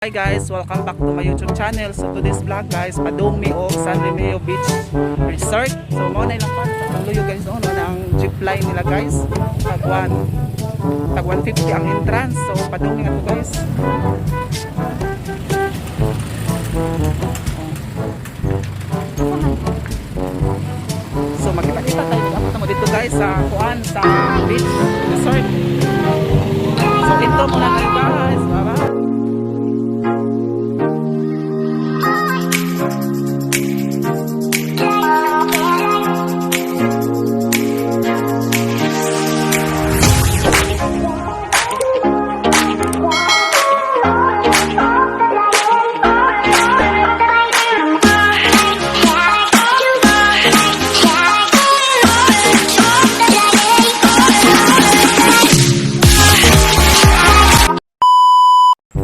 Hi guys, welcome back to my YouTube channel. So to this vlog guys, padung mi og San Remigio Beach Resort. So mao na ilang pa sa Kaluyo guys, oh, mao na ang jeep line nila guys. Tag 150 ang entrance. So padung mi ato guys. So makita-kita tayo mag mo dito guys sa kuan sa beach resort. So intro muna tayo guys. Bye bye.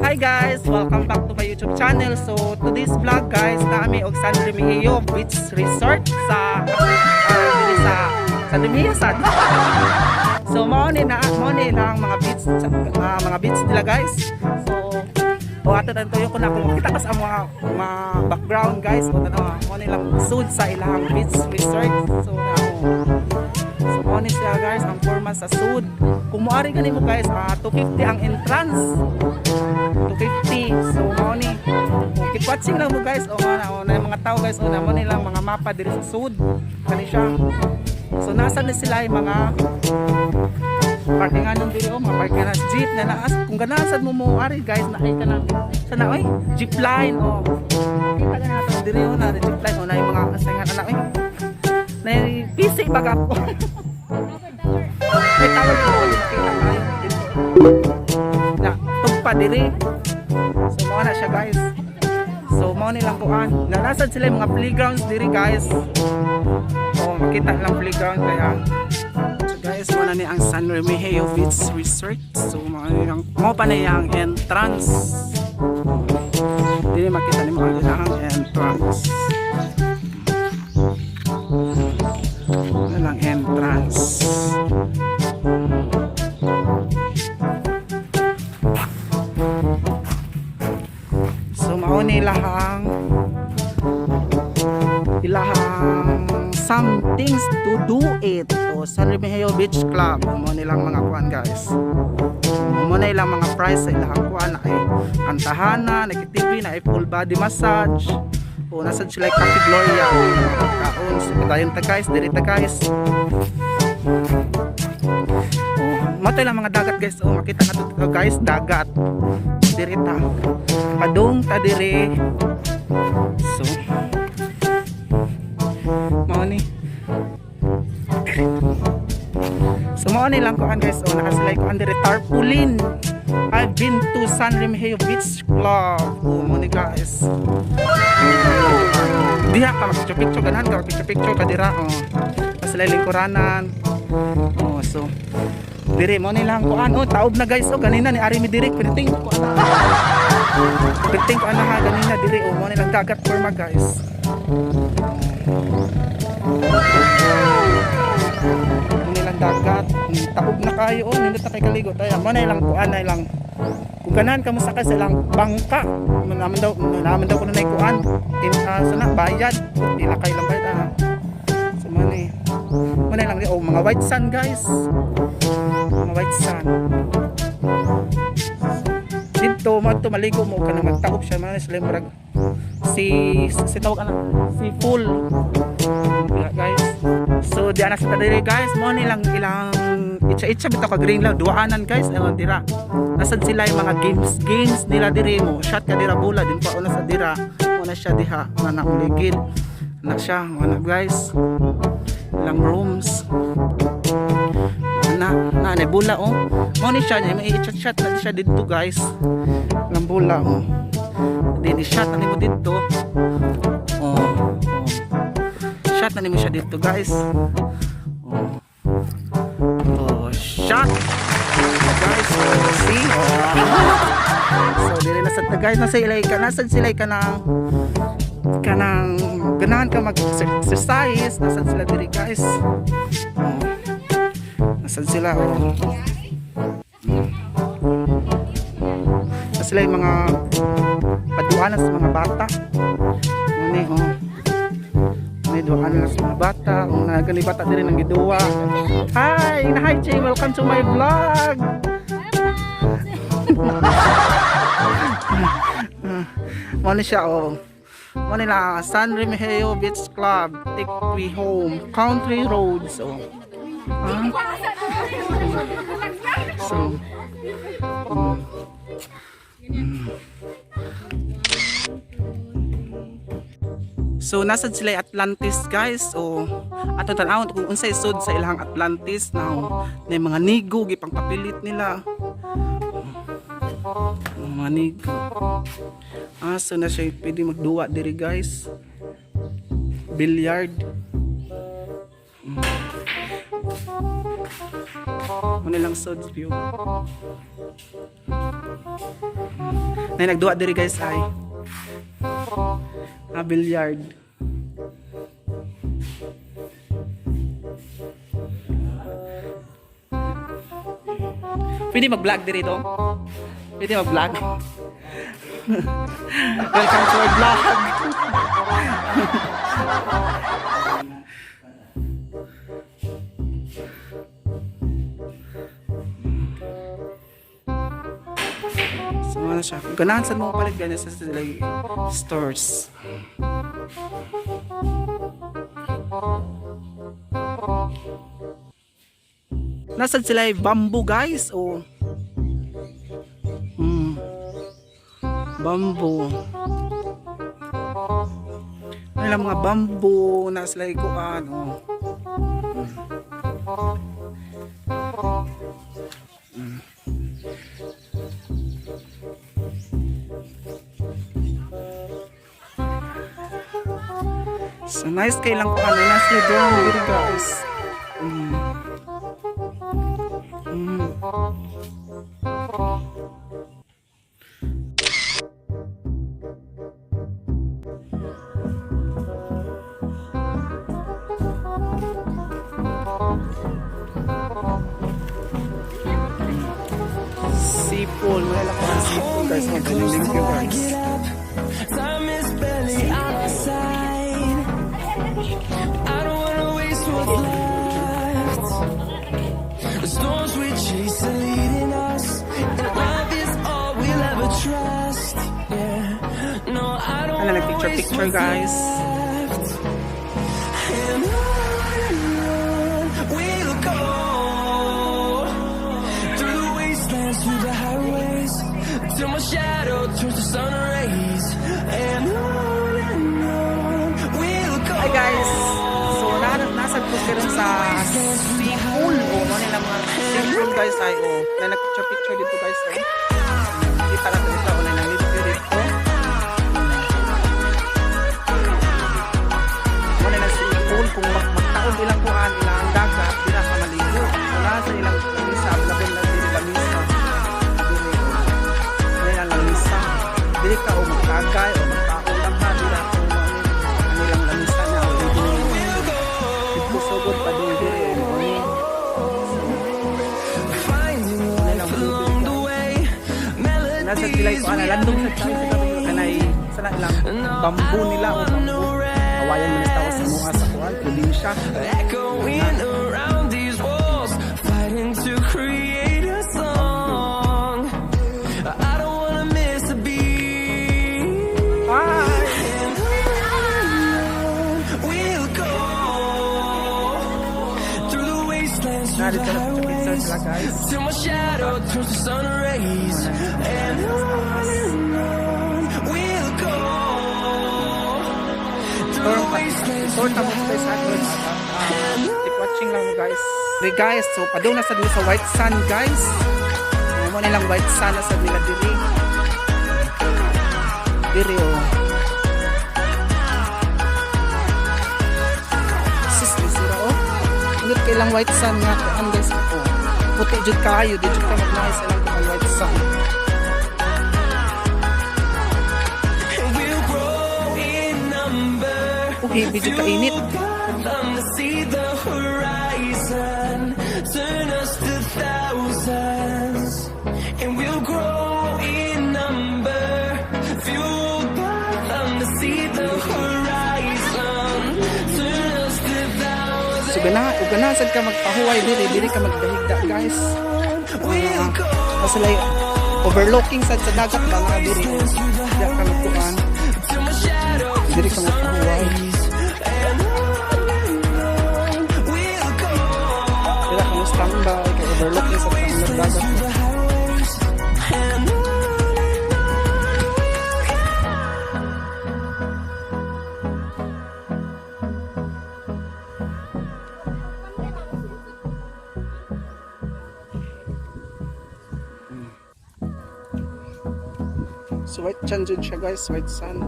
Hi guys! Welcome back to my YouTube channel. So, to this vlog guys, naami og San Remigio Beach Resort sa diri sa San Remigio sad. So, mao ni lang mga beach mga beach nila guys. So, o ato tan tuyo ko na kung makita ka sa mga background guys, o tanaw mao ni lang sud sa ilang beach resort. So, na So, mao ni siya guys, ang forma sa sud. Kung moari gani mo guys, 250 ang entrance. 250. So mao ni. Oh, keep watching lang mo guys. O na, o na yung mga tao guys, o na mo nilang mga mapa diri sa sud. Kani siya. So nasa ni sila yung mga parkingan ng diri, oh, mga parkingan jeep na naas kung ganahan sad mo mo ari guys, na ay ka na sa na oy jeep line, oh. Kita ka na to diri, oh, na jeep line, oh, na yung mga asangan na oy. Na PC baga po. May tawag ko makita kayo dito. Na tugpa diri. So mao na siya guys. So mao nilang kuan. Narasad sila yung mga playgrounds diri guys. Oh, makita lang playground kaya. So guys, mao na ni ang San Remigio Beach Resort. So mao ni ang mao pa na ang entrance. Dili makita nimo ang ilang entrance. Ano lang entrance. So mao ni ilahang ilahang some things to do it o San Remigio Beach Club. Mao nilang mga kuan guys. Mao na ilang mga price sa ilahang kuan na ay kantahana, na TV, na ay full body massage. O nasa sila Cafe Gloria mga pagkaon. So padayon ta guys, diri ta guys. Oh, mao to ilang mga dagat guys. Oh, makita na to guys, dagat. Diri ta. Padung ta diri. So mao ni. So mao ni lang kuan guys. Oh, naka sila kuan diri tarpaulin. I've been to San Remigio Beach Club. Oh, mao ni guys. Diha ka mag picture, ganahan ka picture picture ka dira, oh. Sila lingkuranan. Oh, so dire mo ni lang kuan, oh, taob na guys, oh, ganina ni ari mi diri printing ko ana. Printing ko ana ha ganina diri, oh, mo ni lang dagat forma guys. Mo ni lang dagat, taob na kayo, oh, nindot na kay kaligo tayo. Mo na lang kuan na lang. Kung ganahan ka mo sakay sa ilang bangka, naman daw kuno na kuan. In sana bayad, pila kay lang bayad ah. So mo ni. Mo na lang, oh, mga white sand guys. Mga white sand. Dito mo to maligo mo ka na magtaob siya man sila murag si si tawag ana si full. Yeah, guys. So di ana sa diri guys, mo ni lang ilang itsa-itsa bitaw ka green lang duaanan guys, ewan dira. Nasad sila yung mga games games nila diri mo. Shot ka dira bola din pa una sa dira. Mo na siya diha na nauligid. Na siya, mo na guys. Ilang rooms. Na na na bola, oh. Mo ni siya niya may i-chat chat na siya didto guys. Ilang bola, oh. Din i-shot na nimo didto. Oh, oh. Shot na nimo siya dito guys. Oh. Oh, shot. Guys, oh, see? Oh. So dili na sad guys, nasa ilay ka, nasa sila ka ng kanang ganahan ka mag-exercise, nasad sila diri guys. Oh. Nasad sila, oh. Nasa sila yung mga Duaan sa mga bata. Ano oh. May duaan na sa mga bata. Kung nagani bata diri nang giduwa. Hi! Hi, Jay! Welcome to my vlog! Mao ni siya oh. Mao nila San Remigio Beach Club, Take Me Home, Country Roads oh. Ah. So. So nasa sila Atlantis, guys, o ato tan-awon kung unsay sud sa ilang Atlantis now na mga nigo gipang papilit nila. Mga nigo. Ah, so na siya pwede magduwa diri, guys. Billiard. Ano lang sud view. Na nagduwa diri, guys, ay. Ah, billiard. Pwede mag-vlog diri do? Pwede mag-vlog? Welcome to our vlog. So ano siya, kung ganahan sa mo palit ganyan sa sila stores. Nasa sila ay bamboo, guys, o. Bamboo. Ano lang mga bamboo na sila ay kuan, oh. So nice kay lang kuan na sila doon diri, guys. Sipol, wala ko ang sipol, guys. Magaling limpyo, guys. Time is barely on our side. I don't wanna waste what's left. The storms we chase are leading us, and love is all we'll ever trust. Yeah, no, I don't Ano, wanna nag-picture waste picture what's guys. left. And on we'll go through the wastelands, through the highways, till my shadow turns to sun rays. And on we'll go. Hi, guys! So, nasa po karon sa Seapool. O, mo nila mga seapool, guys, ay o. Na nag-picture picture dito, guys, oh. Kita lang dito o na nang dito. Mo nila seapool kung magtaon ilang kuan ilang dagat dira ka maligo. So, nasa ilang lamisa, label lang diri lamisa. Diri o. Mo nila lamisa. Diri ka o magtagay o magtaon lang ka dira ko mo ni ilang lamisa na o dito dito sugod pa diri diri o mo ni. Finding life along the way. Nasa sila ko ana landong sa chay sa gabi kanay sa na ilang bamboo nila o bamboo. Awayan mo tao sa mua sa kuan probinsya. Echoing around these walls, fighting to create a song. I don't wanna miss a beat. Hi! And on we'll go through the wastelands, through Narito the na picture picture highways, sila, guys. till my shadow turns to sun rays. And on we'll go through Tour the pa. wastelands, Tour through the tapos guys ha. highways. Keep watching lang mo, guys. Okay, guys, so padung na sa dili sa white sand, guys. Mo nilang white sand na sa nila diri. Diri oh. Sis, di sira oh. Ingat kay lang white sand nga kuan, guys, oh. Puti jud kaayo, di jud ka magnaay sa ilang kuan white sand. And we'll grow in number. Okay, medyo kainit. Them to see the horizon, turn us to thousands, and we'll grow in number. Fuel So gana, ug gana sad ka magpahuway diri, diri ka magdahigda, guys. We'll go Kasi like, overlooking sad sa dagat ba nga diri. Diya ka magkuan. till my shadow Diri ka magpahuway. and on we'll go Dira ka mo standby kay overlooking sa dagat. through the highways and on we'll go. So white sand jud siya, guys, white sand.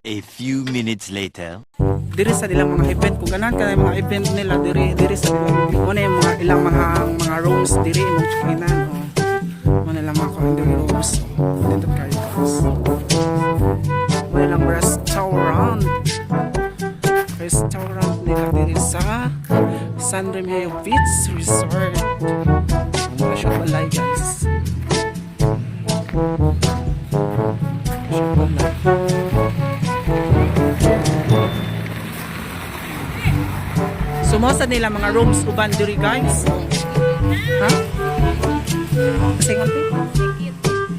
A few minutes later. Diri sa nilang mga event, kung ganahan ka na mga event nila diri, diri sa mo na yung mga ilang mga rooms diri imong check-inan, oh. Mo na lang mga kuan diri, rooms. Nindot kayo, guys. Mo na lang restaurant. Restaurant nila diri sa San Remigio Beach Resort. Mga siya balay, guys. Siya balay. So mo sa nila mga rooms uban diri, guys. Ha? Kasi nga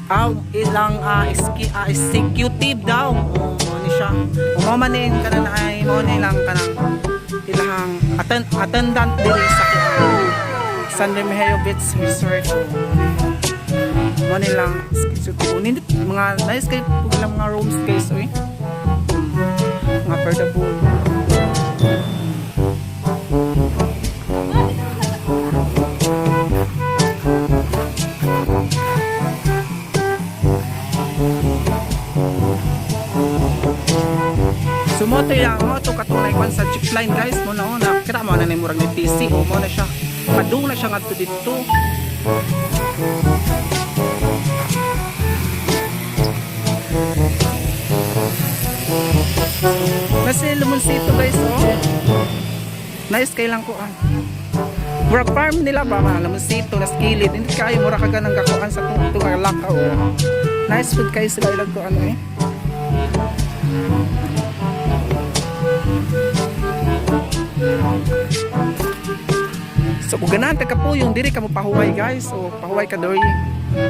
Ah, ilang executive daw. Oh, mo ni siya. O mo man ni kanang ay mo ni lang kanang ilang attendant diri sa San Remigio Beach Resort. Mo ni lang executive. Nindot mga nice kay pug ilang mga rooms, guys, oy. Mga affordable. So mo to yang mo to katunay kwan sa jeep line, guys, mo na, oh, na kita mo na ni murag ni PC o mo na siya. Padung na siya ngadto didto. Kasi Limoncito, guys, oh. Nice kay lang ko ah. Murag farm nila ba mga Limoncito nas kilid. Hindi kayo mura ka ganang gakuan sa tungtong alak oh. Nice food kayo sila ilag ko ano eh. So kung ganahan ta ka po yung diri ka mo pahuway, guys, o pahuway ka diri.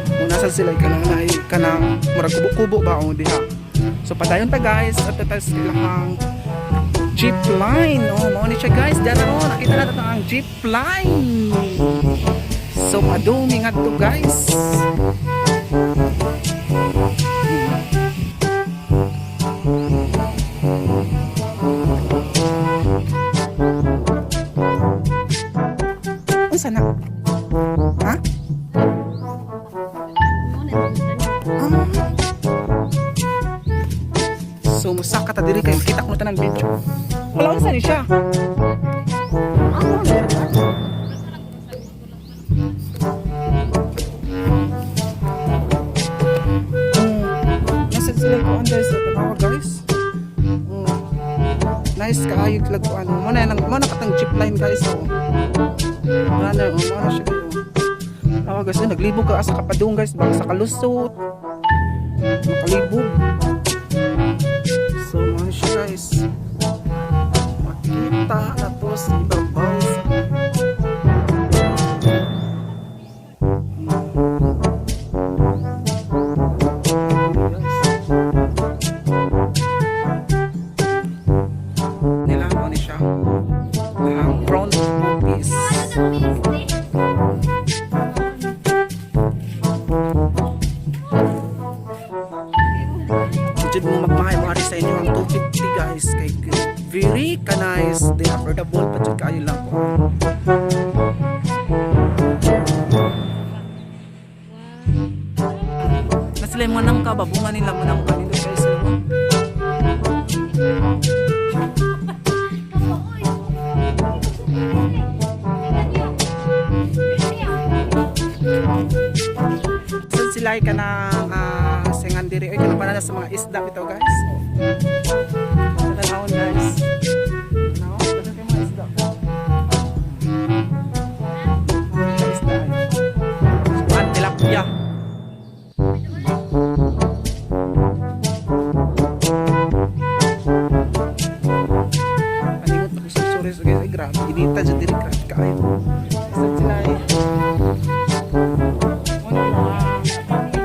Kung nasa sila kanang na kanang murag kubo-kubo ba o diha. So padayon ta, guys, at tatas ilahang jeep line. Oh, mao ni siya, guys. Dara oh, nakita na ta ang jeep line. So padung ngadto, guys. Unsa na? Ha? Ah. So musaka ta diri kay makita ko na tanan video. Wala, unsa ni siya? Ah. Nasa sila ko guys, sa tanawa, guys. Nice kaayo lag ko ano. Mo na nang mo na katang jeep line, guys, oh. Wala na, oh, mo na siya kayo. Tawa, guys, eh, naglibog ka asa kapadung, guys, baka sa kalusot. Makalibog. So, mo na siya, guys. Makita na to sa ibabaw sa. Guys. Nila mo ni siya. Ang front office. Jud mo magmahay mo ari sa inyo ang 250, guys, kay very ka nice, they affordable pa jud kaayo lang po. Nasila yung mga nangka ba bunga nila mo nangka nito, guys, oh. Saan sila ay kanang singan diri ay kanang para sa mga isda bitaw, guys. Oh. Tanawon, guys. Tanawon, daghan kay mga isda. Mga isda ay. Kuan, tilapia. Grabe, inita dyan diri, grabe kaayo. Isa sila eh. Muna na,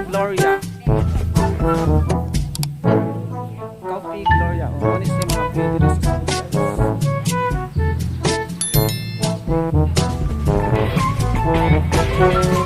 Gloria. Coffee Gloria. Oh, ano siya mga view diri sa Cebu, guys.